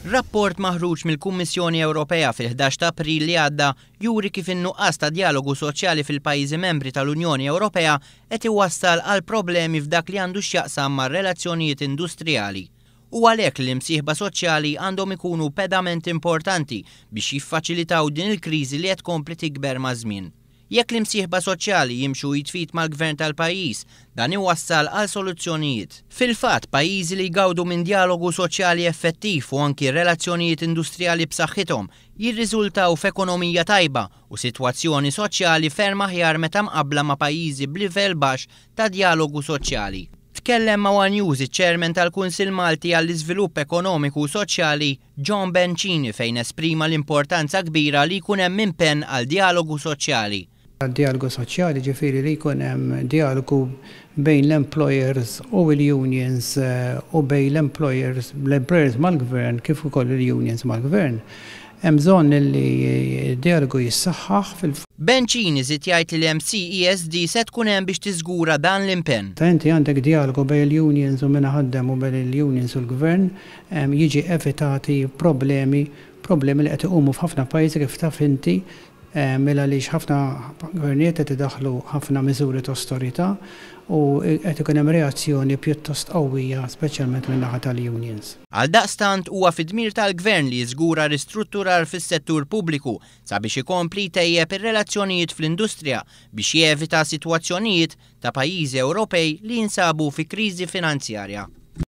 Rapport maħruġ mill-Kummissjoni Ewropea fil-11 ta' April li għadda juri kif in-nuqqas ta' djalogu soċjali fil-pajjiżi membri tal-Unjoni Ewropea qed iwassal għal problemi f'dak li għandu x'jaqsam mar-relazzjonijiet industrijali. Hu għalhekk li l-imsieħba soċjali għandhom ikunu pedament importanti biex jiffaċilitaw din il-kriżi li qed tkompli tikber maż-żmien. Jekk l-imsieħba soċjali jimxu id f'id mal-gvern tal-pajjiż, dan iwassal għal soluzzjonijiet. Fil-fatt, pajjiżi li jgawdu minn djalogu soċjali effettiv u anki relazzjonijiet industrijali b'saħħithom jirriżultaw f'ekonomija tajba u sitwazzjoni soċjali ferm aħjar meta mqabbla ma' pajjiżi b'livell baxx ta' djalogu soċjali. Tkellem ma' one News iċ-Chairman tal-Kunsill Malti għall-Iżvilupp Ekonomiku u Soċjali, John Bencini fejn esprima l-importanza kbira li jkun hemm impenn għal djalogu soċjali. Għad-djalogu soċjali, ġifieri li jkun hemm djalogu bejn l-employers u l-unions u bejn l-employers, l-employers mal-gvern kif ukoll il-unions mal-gvern, hemm bżonn li d-djalogu jissaħħaħ fil. Bencini żied jgħid li l-MCESD se tkun hemm biex tiżgura dan l-impenn. Meta inti għandek djalogu bejn il-unions u min iħaddem u bejn il-unions u l-gvern, jiġi evitati problemi, problemi li qed iqumu f'ħafna pajjiżi kif taf inti, il-għaliex ħafna gvernijiet qed idaħħlu ħafna miżuri ta' awsterità u qed ikun hemm reazzjoni pjuttost qawwija speċjalment min-naħa tal-unions. Għaldaqstant huwa fid-dmir tal-Gvern li jiżgura ristrutturar fis-settur pubbliku sabiex ikompli jtejjeb ir-relazzjonijiet fl-industrija biex jevita sitwazzjonijiet ta' pajjiżi Ewropej li jinsabu fi kriżi finanzjarja.